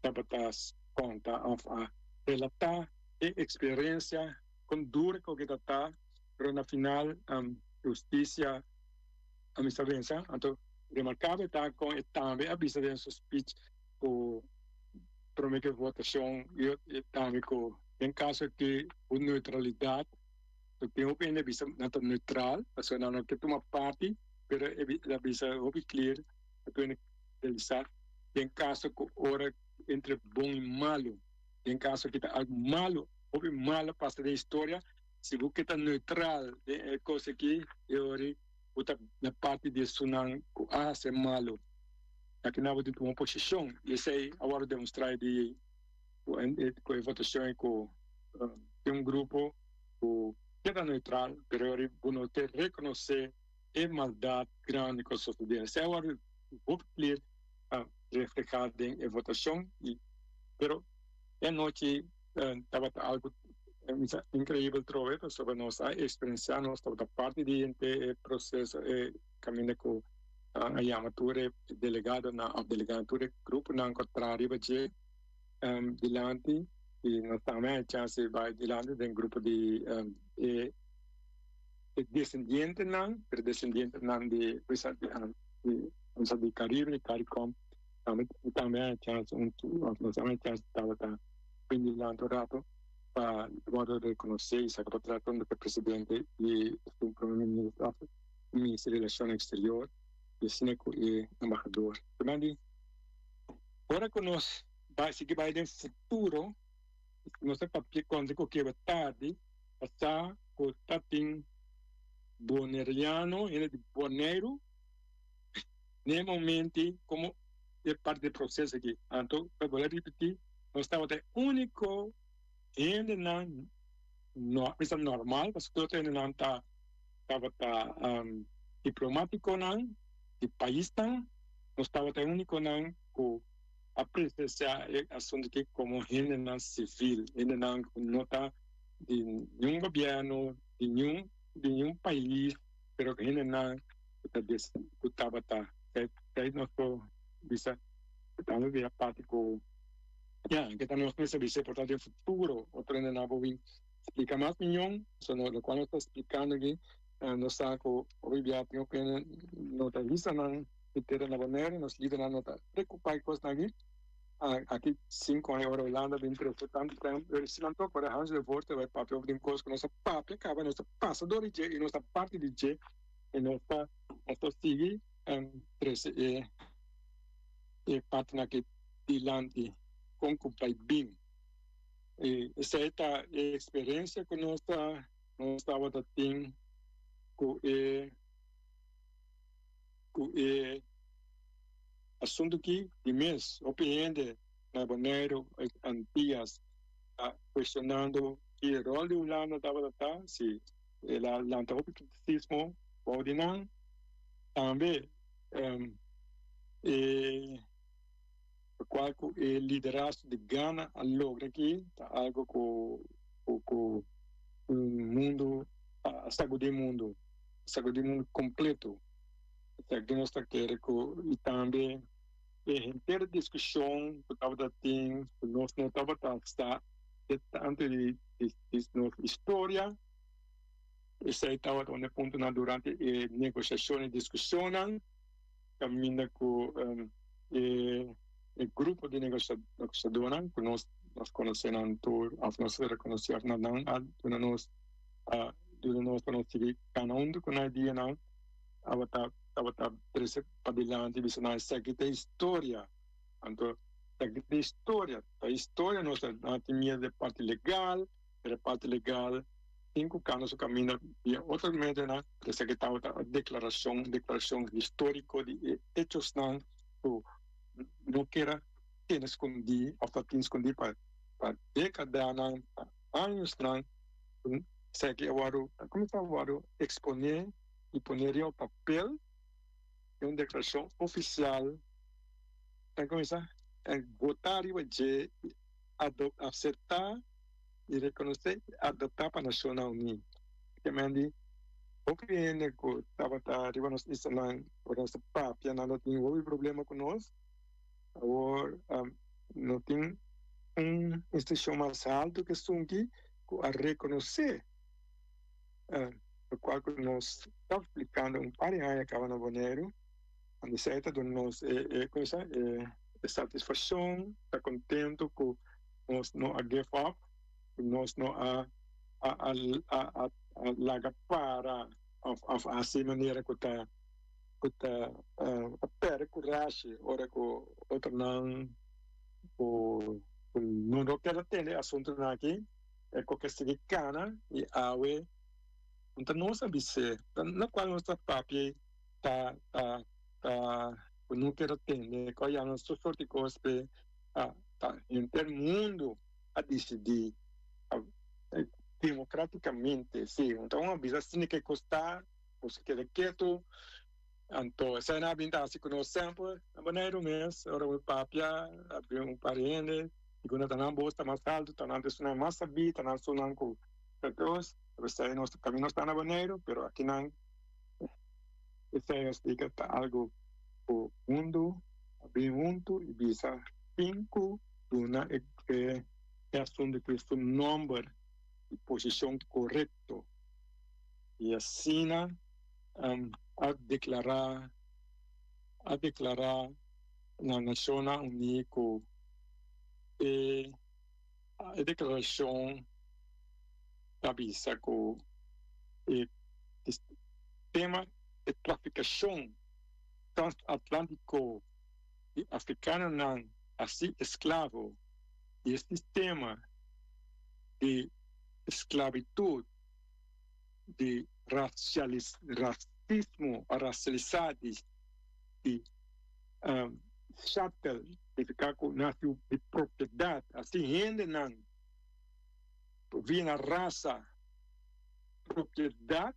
tabata konta òf a relatá e eksperensia kon duru ku ta ta pero na final hustisia a mester vensa. Anto remarkabel ta kon e tambe a bisa den su speech ku prome ku e votashon i tambe ku den kaso di un neutralidat ku tin hopi hende a bisa nan ta neutral pasobra nan no ke tuma parti pero el a bisa hopi clear pa tur hende realisa den kaso ku ora entre bon i malu den kaso ki ta algu malu hopi malu pasa den historia. Si bo ke ta neutral den e kos aki, e ora bo ta na parti di esunnan ku a hasi e malu. Akinan bo tin tuma un posishon, i esei a wòrdu demostrá e dia ei ku e votashon ei ku tin un grupo ku keda neutral, pero ora bo no ke rekonosé e maldat grandi ku a sosodé. Esei a wòrdu hopi klir reflehá den e votashon, pero e anochi tabata algu inkreibel trobe pasobra nos a eksperensiá, nos tabata parti di henter e proseso, e kaminda ku a yama tur e delegadonan òf delegadonan, tur e gruponan ku a traha riba dje dilanti i nos tambe a chance di bai dilanti den grupo di e desendientenan, pero desendientenan di di Caribe, di Caricom, tambe tambe a chance un nos tambe a chance tabata bin dilanti un rato pa wòrdu rekonosé i saka potrèt huntu ku e presidente i su prome minister òf minister di relashon eksterior i asina ku e embahador. Ora ku nos bai sigui bai den futuro, nos ta papia kontra ku keba tardi, pasá ku ta tin boneriano, hende di Boneiru, n'e momenti komo e parti di e proseso aki. Anto, pa bolbe ripití, nos tabata e úniko hendenan no bisa normal, pasobra tur otro hendenan ta tabata diplomátikonan di paisnan. Nos tabata e únikonan ku a presensiá e asuntu aki komo hendenan sivil, hendenan ku no ta di niun gobièrnu, di niun di niun pais, pero hendenan ku ta ku tabata kei nos por bisa ku tambe bira parti ku ya ke ta nos mester bisa por ta den futuro otro hendenan por bin splika mas miñon, so lokual nos ta splikando aki nos sa ku hopi bia tin hopi hende no ta hisa nan di tera na Bonaire, nos lidernan no ta preocupa e cosnan aki. Aki cinco aña ora Hulanda bin trece tanto tempo, pero si nan toca ora Hans de Voort ta bay papia over den cos cu nos a papia caba, nos a pasa door di dje y nos ta parti di dje y nos ta nos ta sigui trece e e partinan aki dilanti con cu bay bin. Y esey ta e experiencia cu nos ta nos tabata tin cu e. Ku e asuntu ki di mes hopi hende na Boneiru i Antias ta kuestionando ki ròl di Hulanda tabata ta, si el a lanta hopi kritisismo bou di nan. Tambe e lokual ku e liderazgo di Gana a logra aki ta algu ku ku mundu a sagudí mundu. Sagudí mundu kompleto. Esaki nos ta kere ku i tambe e henter diskushon ku tabata tin ku nos no tabata sa e tantu di nos historia. Esei tabata un e puntonan durante e negoshashon i diskushonnan kaminda ku e grupo di negoshadónan ku nos konosé nan tur òf nos a rekonosé òf nan a duna nos a duna nos pa nos sigui kana huntu ku nan e dianan tabata tabata trese padilanti bisa nan esaki ta historia anto esaki ta historia ta historia nos ta tin miedu di e parti legal pero e parti legal tin ku kanda su kaminda via otro medionan pero esaki tabata un deklarashon deklarashon historiko di e echosnan ku no kier a tene skondí òf ta tin skondí pa dekadanan pa añosnan. Esaki a wòrdu a kuminsá wòrdu eksponé i poné riba papel den un deklarashon ofisial. Nan kuminsá votá riba dje i aseptá i rekonosé i adoptá pa Nashonnan Uní. Kementi hopi hende ku tabata riba nos islanan ora nos ta papia nan no tin hopi problema ku nos. Awor no tin un institushon mas haltu ku esunki ku a rekonosé lokual ku nos ta aplikando un par di aña kaba na Boneiru. Anto esei ta duna nos e kusa e satisfakshon, ta kontentu ku nos no a give up, ku nos no a a laga para òf hasi manera ku ta ku ta a pèrdè kurashi ora ku otronan ku no no kier a tende e asuntunan aki e ku ke sigui kana i awe no ta nos a bis'é lokual nos ta papia ta ta ta ku no kier a tende ku a yama nos tur sort di kos pe ta henter mundu a disidí. Democraticamente, si. Un ta un a bisa asina ke kos ta, boso keda ketu. Anto esei nan a bin ta hasi ku nos semper na Boneiru mes. Ora bo papia, a bin un par di hende, di ku no ta nan bos ta mas altu, ta nan ta esunnan mas sabí, ta nan esunnan ku ta dos. Esei nos ta kaminda nos ta na Boneiru, pero akinan esei nos di ta algu ku mundu a bin huntu i bisa tin ku duna e e asuntu ku su nòmber i posishon korekto. I asina a deklará a deklará na Nashonnan Uní ku e e deklarashon ta bisa ku e tema e trafikashon transatlántiko di afrikanonan hasi esklavo di e sistema di esklabitut di rasismo a rasialisá di di chattel, nifiká ku nan siu di propiedat, hasi hendenan via nan rasa propiedat,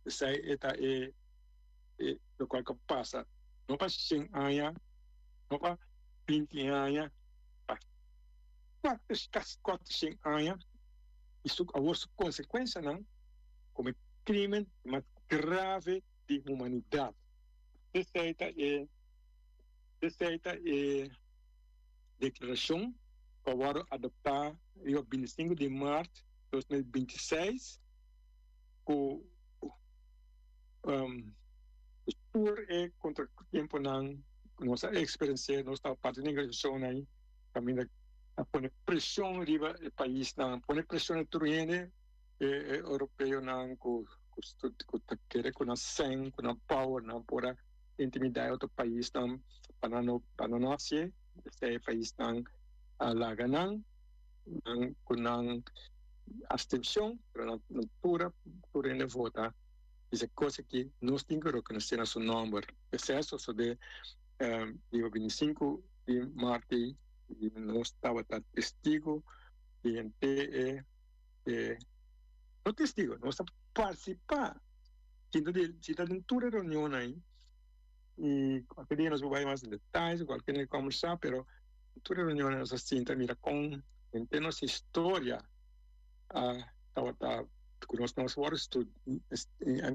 esei e ta e lokual ku a pasa no pa shen aña, no pa binti aña, pa kasi kuatershen aña. I su awor su konsekuensianan komo e krimen mas grave di humanidat. Esei ta e esei ta e deklarashon ku a wòrdu adoptá riba 25 di mart 2026 ku tur e kontratiemponan ku nos a eksperensiá, nos ta parti di negosiashon ei kaminda a pone presion riba e paisnan, pone presion riba tur hende, e europeonan cu cu ta kere cu nan sen, cu nan power nan por a intimida e otro paisnan pa nan no pa nan no hacié, esei e paisnan a laga nan, nan cu nan abstencion, pero nan nan tur a tur hende vota bisa e cos aki nos tin cu reconoce na su nomber, esei a sosode riba 25 di marti. I nos tabata testigo di henter e, e, no testigo, nos a participá sinta di, sinta den tur e reunionnan ei. I cualkier dia nos por bai mas den detaye, cualkier dia conversá, pero tur e reunionnan nos a sinta mira con henter nos historia a tabata cu nos nos wòrdu stu,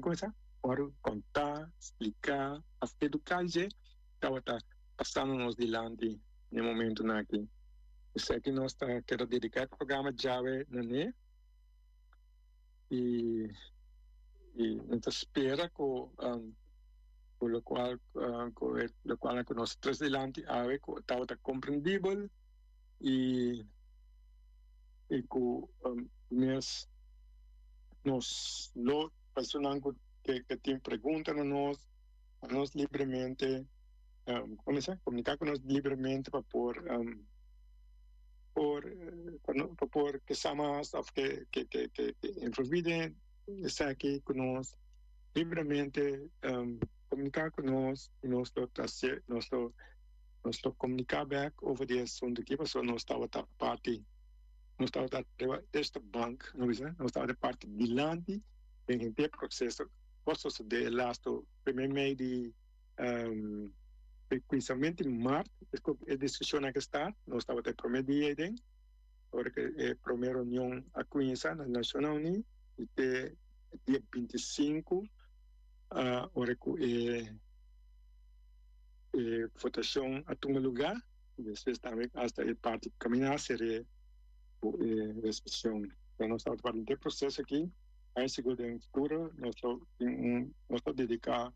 como sa? Wòrdu contá, splicá, of educá dje tabata pasando nos dilanti n'e momentunan aki. Esaki nos ta keda dediká e programa djawe na ne i i nos ta spera ku ku lokual ku e lokualnan ku nos tres dilanti awe ku tabata komprendibel i i ku mes nos lo personanan ku ke tin pregunta na nos pa nos libremente Cuminsa comunica cu nos libremente pa por por pa por kesa mas of ke ke ke ke envolvi den esaki cu nos libremente comunica cu nos y nos lo ta haci nos lo nos lo comunica bek over di e asunto aki pasobra nos tabata parti nos tabata riba esta bank no bisa nos tabata parti dilanti den henter proceso cu a sosode e lasto primer mei di Kuminsamentu di mart e diskushonnan ke start. Nos tabata e promé dia aden, ora ku e promé reunion a kuminsá na Nashonnan Uní i te dia 25 ora ku e votashon a tuma lugá i despues tambe asta e parti kaminda a ser'é ku e resolushon. Nos tabata parti di e proseso aki. Ai sigur den futuro nos lo tin un nos lo dediká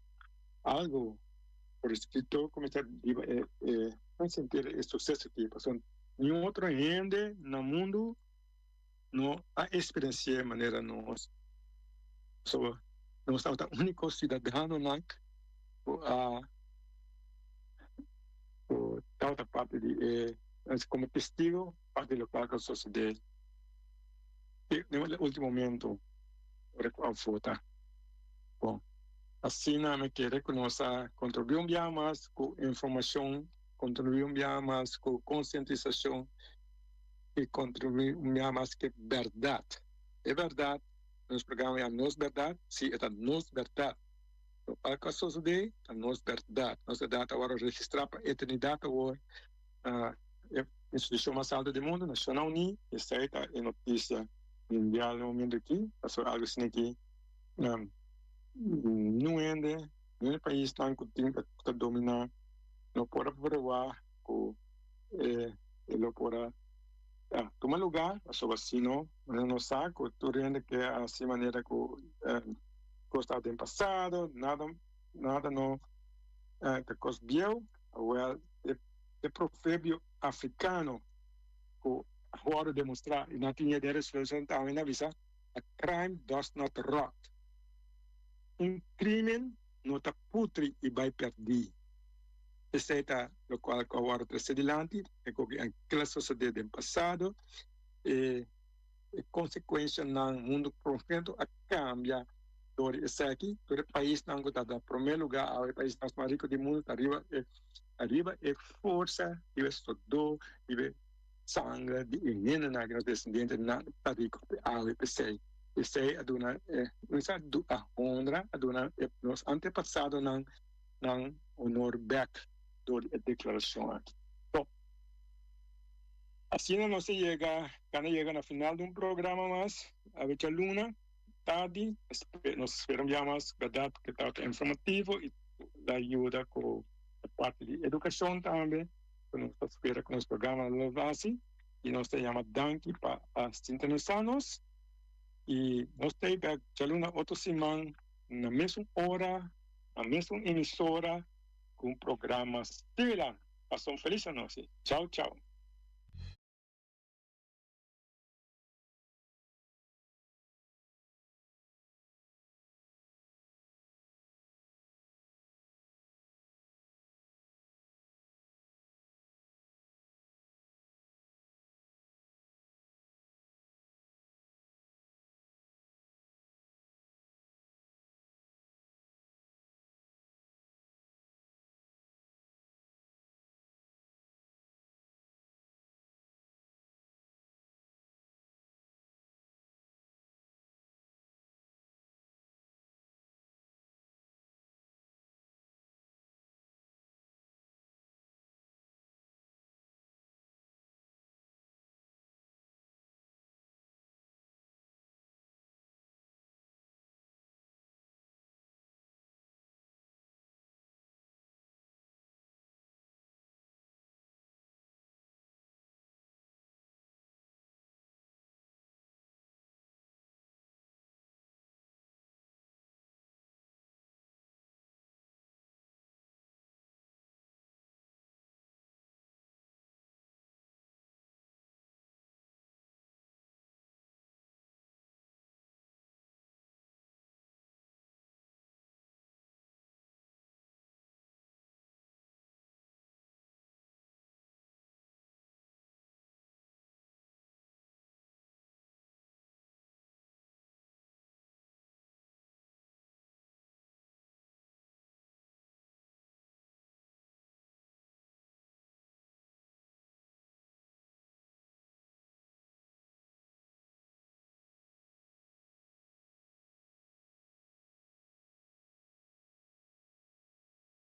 algo por escrito ku mester biba e e sentir e suseso aki pasobra niun otro hende na mundu no a experienci'é manera nos pasobra nos tabata úniko siudadanonan ku a ku tabata parti di e komo testigo parti di lokual ku a sosodé den e ultimo momento ora ku a vota. Bon, asina mi kere ku nos a kontribuí un biaha mas ku informashon, kontribuí un biaha mas ku konsientisashon. I kontribuí un bia mas ku e bèrdat. E bèrdat, nos programa yama Nos Bèrdat, sí, e ta nos bèrdat. Lokual ku a sosodé ta nos bèrdat. Nos bèrdat a wòrdu registrá pa eternidat awor na e institushon mas altu di mundu, Nashonnan Uní. Esei ta e notisia mundial na momentu akí. Pasobra algu asina akí niun hende, niun e paisnan ku tin ku ta dominá no por a proba ku e lo por a tuma lugá. Pasobra si no, nos sa ku tur hende ke hasi manera ku. Kos ta den pasado, nada nada no ta kos bieu. Awel e proverbio afrikano ku a wòrdu demostrá i nan tin den resolushon tambe nan bisa, A crime does not rot. Un krimen no ta putri i bai pèrdí. Esei ta lokual ku a wòrdu trese dilanti e koki a kila sosodé den pasado. E E konsekuenshanan mundu kompleto a kambia dor di esaki. Tur e paisnan ku ta na promé lugá awe, e paisnan mas riku di mundu ta riba e riba e forsa, riba e sodó, riba e sanger di e hendenan ku nos desendientenan ta riku awe. P'esei esei a duna e a honra, a duna nos antepasadonan nan honor bèk dor di e deklarashon aki. Asina nos a yega, gana yega na final di un programa mas, awe djaluna tardi, nos spera un bia mas berdad ku tabata informativo i ta yuda ku e parti di edukashon tambe, ku nos ta spera ku nos programa lo hasi i nos ta yama danki pa a sintonisa nos i nos ta ei bek djaluna otro siman na mesun ora, na mesun emisora ku un programa similar. Pasa un felis anochi. Chao chao.